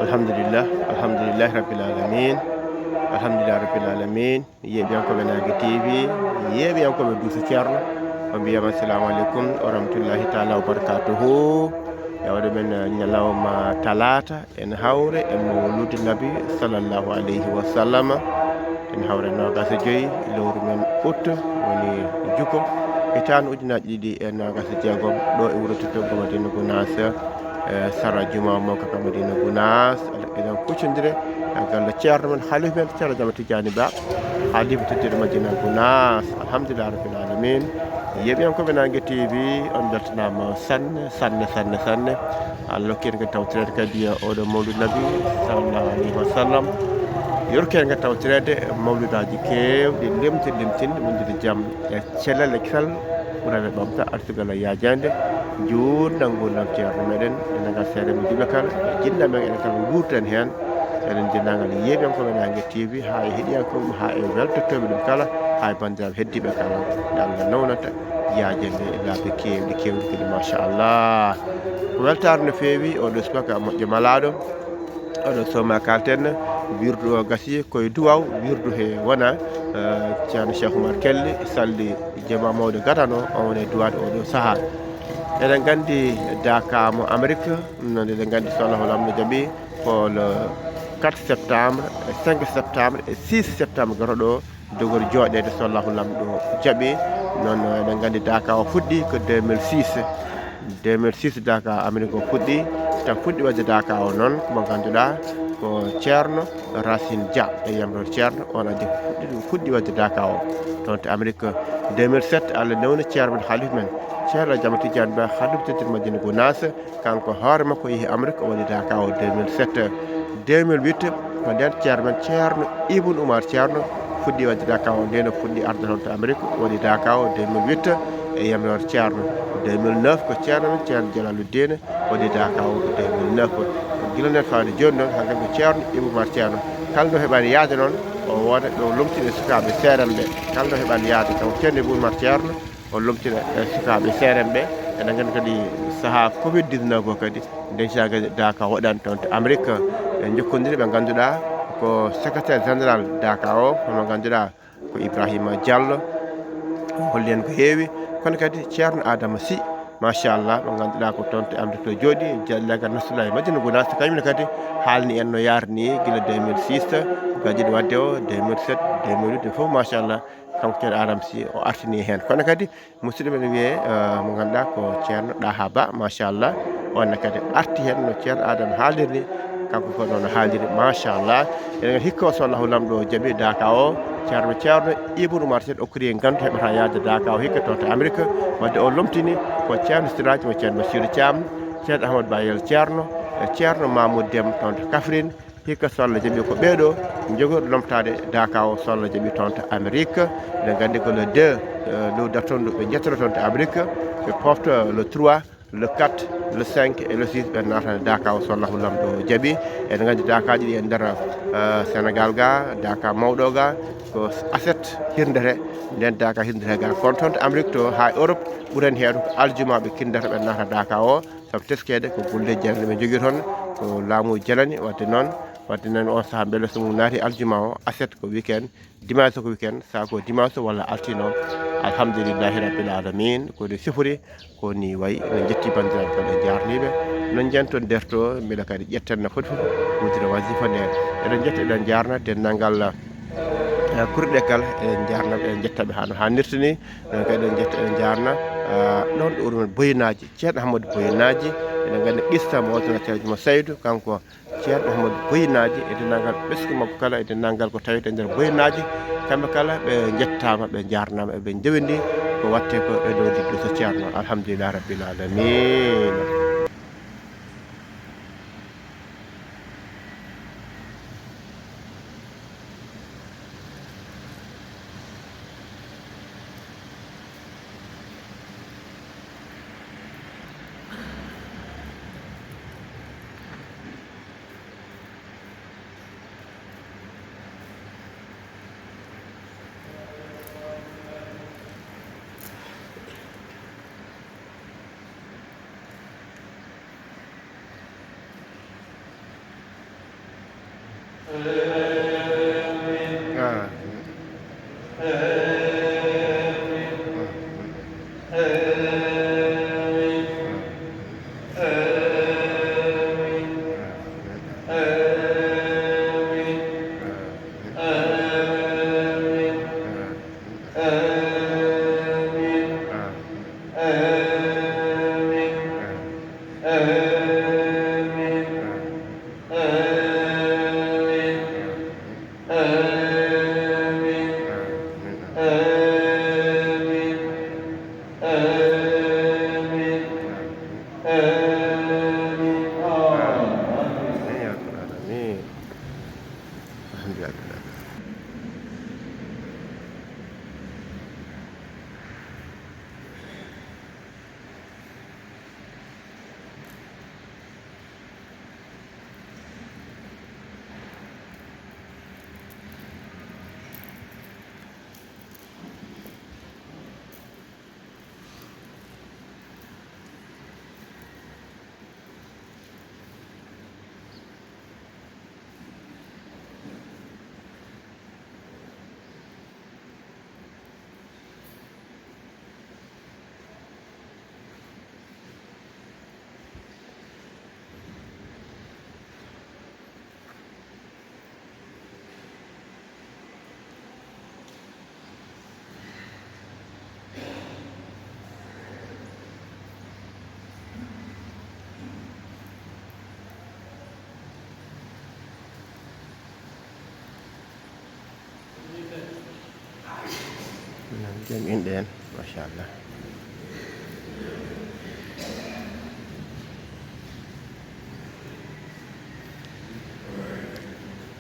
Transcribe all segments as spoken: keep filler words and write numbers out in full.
Alhamdulillah, alhamdulillahi rabbil alamin. Alhamdulillah rabbil alamin. Yeeɓiyankooɓe Naange T V, yeeɓiyankooɓe Duuso Ceerno, on mbiyama assalamu aleykum wa rahmatullahi taala wa barakatuhu. E oɗo men, eh, ñalawma talaata, en hawre e mawludu Nabi sallallahu alayhi wa sallam. En hawre noogas e joyi lewru men août, woni juko, hitaande ujunaaji ɗiɗi e noogas e jeegom, ɗo e wuro Totto Madina Gunaas, eh, sara juma mo kaka Madina Gunaas. Eɗen kuccondire e galle ceerno men, halifa men, Ceerno Jama Tijani Ba, halifa tedduɗo Madina Gunaas. Alhamdulillah rabbil alamin. Yeeɓiyankooɓe Naange T V, on beltanaama sanne, sanne, sanne, sanne. Allah hokki en kadi tawtoreede kadi e oɗo mawludu Nabi sallallahu alayhi wa sallam. Yorki en kadi tawtoreede mawludaaji keewɗi, limti, limtin, wondude jam e cellal e kisal, ɓurande ɓamta, arsugal e yaajaande, juutngal nguurndam ceerno meɗen, dendagal seedeeɓe juulɓe kala, e jinnaaɓe men, enen kala nguurten heen. Eɗen denndaangal yeeɓiyankooɓe Naange T V, haa e heɗiyankooɓe, haa e weltottooɓe ɗum kala, haa e banndiraaɓe heddiiɓe kala, nde Allah nawnata yaajaande e laabi keewɗi, keewɗi kadi, machallah. Ko weltaare no feewi, oɗo subaka moƴƴo malaaɗo. Oɗo soma kalten, wirdu o gasi koye duwaw, wirdu he wona, eh, Ceerno Cheikh Oumar Kelly, salli jama mawɗo gadano, on woni e duwaade oɗo sahaa. Eɗen nganndi daaka mo Amérique, noon eɗen nganndi so Allahu Lamɗo jaɓi, ko le quatre septembre, e cinq septembre, e six septembre garoɗo, dogori jooɗeede so Allahu Lamɗo jaɓi. Noon, eɗen nganndi daaka o fuɗɗi ko deux mille six. Deux mille six daaka Amérique o fuɗɗi. Tan fuɗɗi waɗde daaka o noon, ko mo ngannduɗaa ko Ceerno Racine Dia e yamroore Ceerno, on addi ko fuɗɗi, ɗum fuɗɗi waɗde daaka o toon to Amérique. Deux mille sept, Allah newna ceerno men, halifa men, Ceerno Jama Tijani Ba, halifa tedduɗo Madina Gunaas, kanko hoore makko yehi Amérique, o waɗi daaka o deux mille sept. Deux mille huit, ko nden ceerno men, Ceerno Ibn Oumar Ceerno, fuɗɗi waɗde daaka o, nden o fuɗɗi arde toon to Amérique, o waɗi daaka o deux mille huit e yamroore ceerno. Deux mille neuf, ko ceerno men, Ceerno Jalaluddin, waɗi daaka o deux mille neuf. Gila nden fawde jooni noon, hannden ko Ceerno Ibn Oumar Ceerno. Kala ɗo heɓaani yahde noon, o wooda ɗo lomtina e sukaaɓe seerenɓe. Kala ɗo heɓaani yahde, kanko Ceerno Ibn Oumar Ceerno, o lomtina e sukaaɓe seerenɓe. Eɗen nganndi kadi sahaa covid dix-neuf o kadi, nden sahaa kadi daaka waɗan toon to Amérique. Ɓe njokkondiri, ɓe ngannduɗaa ko secrétaire général daaka o, hono ngannduɗaa ko Ibrahima Diallo, o holli en ko heewi. Kono kadi Ceerno Adama Sy, machallah, mo ngannduɗaa ko toon to Amérique to jooɗi, jaaɗi leegal Nasrullahi Madina Gunaas, kañum ne kadi haalni en no yaarni gila deux mille six, ko gadiiɗo waɗde o, deux mille sept, deux mille huit, fof machallah, kanko Ceerno Adama Sy o artini heen. Kono kadi musidɗo men wiyee, eh, mo ngannduɗaa ko Ceerno Ɗaha Ba, machallah, on ne kadi arti heen no Ceerno Adama haalirni, kanko ko noon haaliri, machallah. Eɗen nganndi hikka o so Allahu Lamɗo jaɓi daaka o, ceerno, Ceerno Ibn Oumar Seeɗ okkiri en gantu heɓata yahde daaka o hikka toon to Amérique. Wadde o lomtini ko Ceerno Siraj mo Ceerno Basiru Thiam, Ceerno Ahmad Bayel Ceerno, e Ceerno Mamoud Dem toon to Kaffrine. Hikka so Allah jaɓi ko ɓeeɗo njogori lomtaade daaka o so Allah jaɓi toon to Amérique. Eɗen nganndi ko le deux, eh, lewru dartondu ɓe njettoro toon to Amérique, ɓe pofta le trois, le quatre, le cinq et le six ɓe naatana daaka o so Allahu Lamɗo jaɓi. Eɗen nganndi daakaaji ɗi e nder, eh, Sénégal ga, daaka mawɗo ga, ko aset hirndete, nden daaka hirndete ga. Kono toon to Amérique to haa Europe ɓuren heewde ko aljuma ɓe kinndata ɓe naata daaka o, sabu teskeede ko golleeji janani ɓe njogii toon, ko laamu janani, wadde noon, wadde noon on sahaa mbele so mum naati aljuma o, aset ko weekend, dimanche ko weekend, sahaa ko dimanche walla altine o. Alhamdulillahi rabbil alamin, ko ɗo sifori, ko ni wayi, en njetti banndiraaɓe kala, en njaarniiɓe. Noon njenton derto, mbiɗa kadi ƴetten no foti fof, wudira wasifa nde. Eɗen njetta, eɗen njaarna denndangal, eh, kurɗe kala, eɗen njaarna, eɗen njetta ɓe haa no haanirta ni. Noon kadi eɗen njetta, eɗen njaarna, eh, ɗoon ɗo wuro men Boyinaaji, Ceerno Ahmadu Boyinaaji. Eɗen nganndi qissa mo o tuna Ceerno Juma Saydu, kanko Ceerno Ahmadu Boyinaaji, e denndangal ɓesngu makko kala, e denndangal ko tawete e nder Boyinaaji, kamɓe kala ɓe njettaama, ɓe njaarnaama, eɓe ndewendi ko waɗte ko e dow diddo so Ceerno. Alhamdulillahi rabbil alamin. Amin. Jam inɗe en, machallah.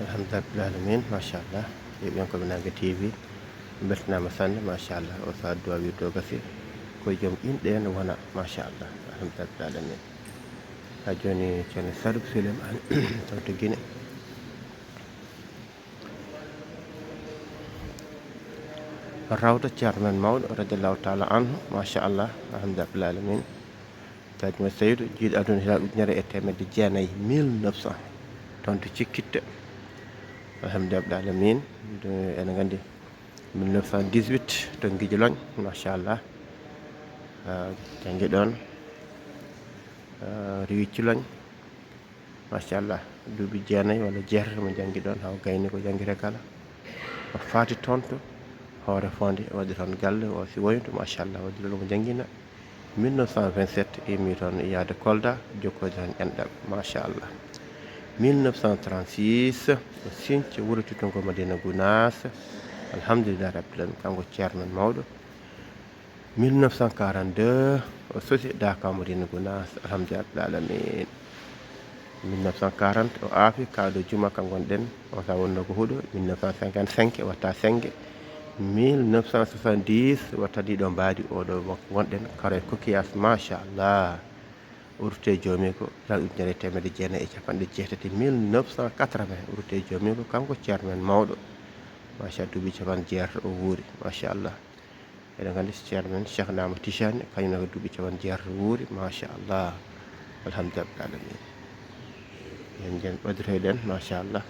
Alhamdulillah alamin, machallah. Yeɓiyankoɓe Nangue T V, beltanama sanne, machallah. O sa duwa wirdo gasi, ko joom inɗe en wona, machallah. Alhamdulillah alamin. Ha joni ceerno Salif Souleymane, taw to Guinée. Rawta ceerno men mawɗo, radiallahu taala anhu, machallah, alhamdulillah alamin. Kadi mo Seydou, jiiɗo aduna hitaande ujunere e teemedde jeenayi, mille neuf cents, toon to Cikkitte. Alhamdulillah alamin. Ene nganndi mille neuf cent dix-huit to Ngijoloñ, machallah. Ah, janngi ɗoon, ah, rewi Ciloñ. Machallah, duuɓi jeenayi walla jeetati mo janngi ɗoon, haa o gayni ko janngiree kala. O faati toon to Hoore Fonde, o waɗi toon galle, o si woyndu, machallah, waɗi ɗoon mo janngina. Mille neuf cent vingt-sept, immi toon yaade Kolda, jokkoyde toon enɗam, machallah. Mille neuf cent trente-six, o siñci wuro tedduŋgo Madina Gunaas, alhamdulillah rabbil alamin, kanko ceerno men mawɗo. Mille neuf cent quarante-deux, o sosi Daaka Madina Gunaas, alhamdulillah alamin. Mille neuf cent quarante, o aafi kaado juma ka ngonɗen, on sa wonno ko huɗo. Mille neuf cent cinquante-cinq, o watta senge. Mille neuf cent soixante-dix, o watta ɗiɗo mbaadi oɗo mo ngonɗen, karo e coquillage, machallah. O rutte joomi ko hitaande ujunere e teemedde jeenayi e capanɗe jeetati, mille neuf cent quatre-vingts, o rutte joomi ko kanko ceerno men mawɗo. Machallah, duuɓi capanɗe jeetati o wuuri, machallah. Eɗen nganndi ceerno men Cheikh Naama Tijani, kañum ne ko duuɓi capanɗe jeetati wuuri, machallah. Alhamdulillah alamin. Yen njen ɓaditoyɗen, machallah.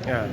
Ya.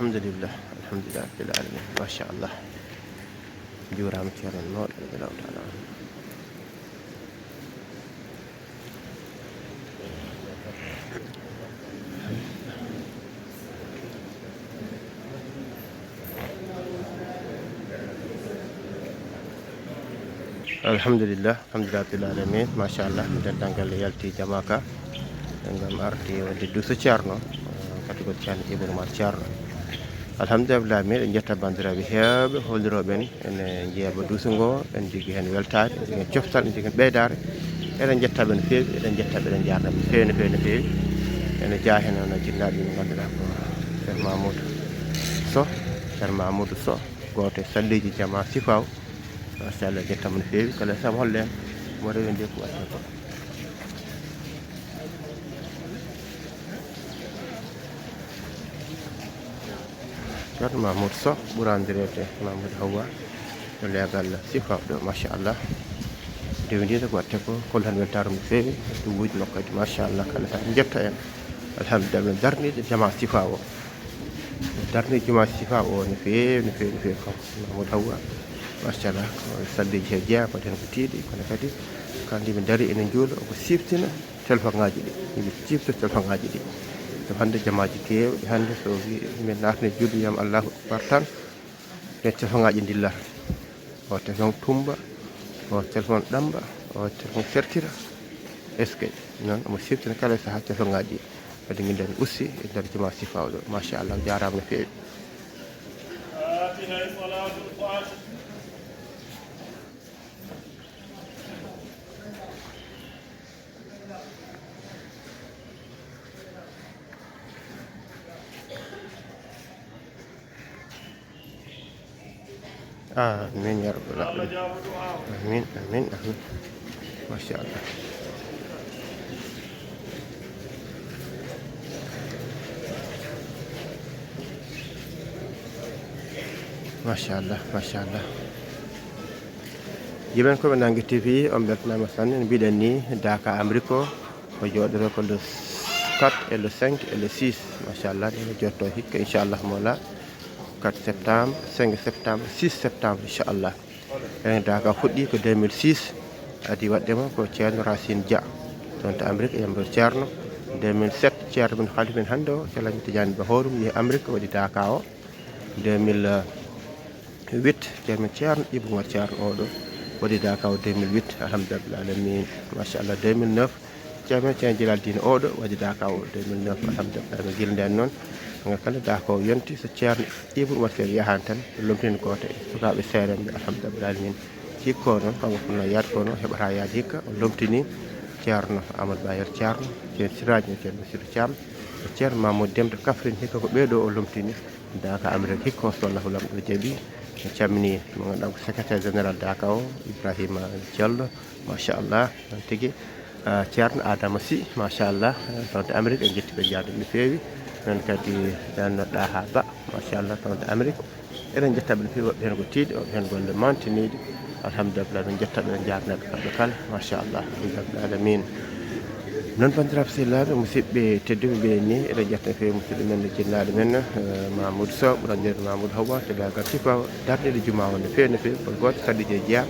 Alhamdulillah, alhamdulillah rabbil alamin, machallah. Juuraama ceerno mawɗo, radiyallahu taala anhu. Alhamdulillah, alhamdulillah rabbil alamin, machallah. Dental ngal yalti jamaaka ngam arde waɗde duuso ceerno, eh, kadi ko ceerno Ibrahima Ceerno. Alhamdulillah, miɗen njetta banndiraaɓe heewɓe hollirooɓe en, ene njeeɓa duuso ngo, en njogii heen weltaare, en njogii heen coftal, en njogii heen ɓeydaare. Eɗen njetta ɓe no feewi, eɗen njetta ɓe, eɗen njaarna ɓe no feewi, no feewi, no feewi. Ene jeyaa heen hono jinnaaɓe ɓe ngannduɗaa ko Cheikh Mamoudou Sow. Ceerno Mamoudou Sow, gooto e salliiji jamaa Sifaaw. Machallah, njettaama no feewi. Kala sam holle en mo rewi nde ko watte ko. Ceerno Mamoudou Sow, ɓurandireede Mamoudou Hawwa, to leegal Sifaaw ɗo, machallah. Ndewi ndi ko watte ko, kolo tan weltaare no feewi, duwuuji makko kadi, machallah, kala sam njetta en. Alhamdulillah, min darni jamaa Sifaaw o. Darni jumaa Sifaaw o no feewi, no feewi, no feewi kam. Mamoudou Hawwa, machallah, ko salliiji he jeyaa, mbaɗen ko tiiɗi, kono kadi, kandi min dari ene njuula, ko siftina telefoŋaaji ɗi. Yimɓe cifta telefoŋaaji ɗi. Ɗum hannde jamaaji keewɗi, hannde so wi min naatni juulde, wiyam Allahu Akbar tan, ɓe telefoŋaaji ndillata. O téléphone tumba, o téléphone ɗamba, o téléphone sertira. Est-ce que noon omo siftina kala sahaa téléphone ŋaaji? Kadi min nder ussi e nder jumaa Sifaaw ɗo. Machallah, jaaraama no feewi. Amin ya rabbal alamin. Amin, amin, amin. Machallah. Machallah, machallah. Jiben ko ɓe nangi T V, on beltanama sanne, no mbiɗen ni, Daaka Amérique o, ko jooɗoro ko le quatre et le cinq et le six. Machallah, ɗum jotto hikka, inchallah, mola. Quatre septembre, cinq septembre, six septembre, inchallah. Enen Daaka fuɗɗi ko deux mille six, adi waɗde mo ko Ceerno Racine Dia. Toon to Amérique, yambo Ceerno. Deux mille sept, Ceerno min Khalifa min hannde o, Ceerno Lamine Tidiane Ba Horum, yehi Amérique, waɗi Daaka o. Deux mille huit, Ceerno, Ceerno Ibou Oumar Ceerno oɗo, waɗi Daaka o deux mille huit, alhamdulillah alamin, machallah. Deux mille neuf, Ceerno, Ceerno Djilaal Diine oɗo, waɗi Daaka o deux mille neuf, alhamdulillah alamin. Gila nden noon, ngal kala Daaka o yonti, so Ceerno Ibou Oumar Seeɗa yahan tan, lomtini gooto e sukaaɓe seerenɓe, alhamdulillah alamin. Hikko noon, kanko fof no yaade kono, o heɓata yaade hikka, o lomtini Ceerno Amadou Bayel Ceerno, Ceerno Siraaji, Ceerno Bassirou Thiam, e Ceerno Mamoudou Dem to Kaffrine, hikka ko ɓeeɗo o lomtini. Daaka Amérique hikka, so Allahu Lamɗo jaɓi. En calmini mo ngannduɗaa ko secrétaire général Daaka o, Ibrahima Diallo, machallah, noon tigi. Ah, Ceerno Adama Sy, machallah, toon to Amérique, en njetti ɓe, njaarnii ɓe no feewi. Noon kadi Ceerno Daha Ba, machallah, toon to Amérique. Eɗen njetta ɓe no feewi, woɓɓe heen ko tiiɗi, woɓɓe heen golle mantiniiɗe. Alhamdulillah, min njetta ɓe, en njaarna ɓe kamɓe kala, machallah, alhamdulillah alamin. Noon, banndiraaɓe sehilaaɓe, musidɓe tedduɓe, mbiɗen ni, eɗen njetta no feewi musidɗo men, jinnaaɗo men, eh, Mamoudou Sow, ɓurandireede Mamoudou Hawwa, to leegal Sifaaw, darnde jumaa o no feewi, no feewi, ko gooto salliiji e jeyaa,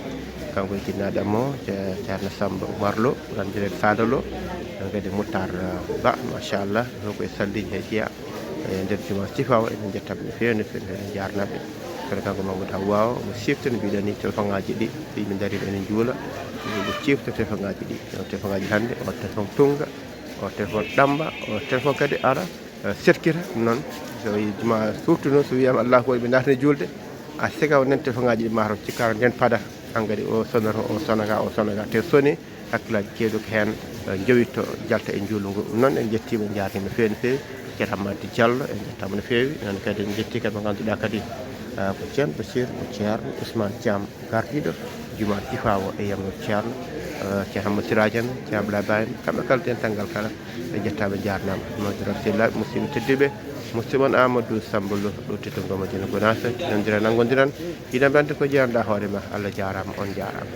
kanko e jinnaaɗo am o, Ce-, Ceerno Samba Oumar Lo, ɓurandireede Sada Lo, noon kadi Moutar, eh, Ba, machallah, ɗo ko e salliiji he jeyaa. E nder jumaa Sifaaw, eɗen njetta ɓe no feewi, no feewi, no feewi, en njaarna ɓe. Kono kanko Mamoudou Hawwa o, omo sifta no mbiɗen ni téléphone ŋaaji ɗi, so yimɓe ndarii ene njuula, yimɓe cifta téléphone ŋaaji ɗi. Ɗo téléphone ŋaaji hannde, o téléphone tunnga, o téléphone ɗamba, o téléphone kadi ara, eh, serkita noon. So yi-, ma surtout noon so wiyama Allahu Akbar, ɓe naatani juulde, a sega o nan téléphone ŋaaji ɗi, ma taw cikka nden fada. Hankadi o sonata, o sonata, o sonata, te soni, hakkillaaji keewɗi ko heen, eh, njowitto, jalta e njuulu ngu. Noon en njettiima, en njaarniima no feewi, no feewi. Ceerno Hammadi Diallo, en njettaama no feewi. Noon kadi en njettii kadi mo ngannduɗaa kadi, eh, ko Ceerno Bachir, ko Ceerno Ousmane Thiam, gardiiɗo jumaa Sifaaw o e yamno Ceerno, eh, Ceerno Hammadi Siraaji en, Ceerno Abdoulaye Ba en, kamɓe kala, dental ngal kala. En njettaama, en njaarnaama. Mamadou Rafi Sella, musidɓe tedduɓe, musidɓe mon Amadou Samba Lo, ɗo Tito Ngoma Jene Gonaas, tinondira nanngondiran. Ina mbiyata ko jeyanɗa hoore ma. Allah jaaraama, on njaaraama.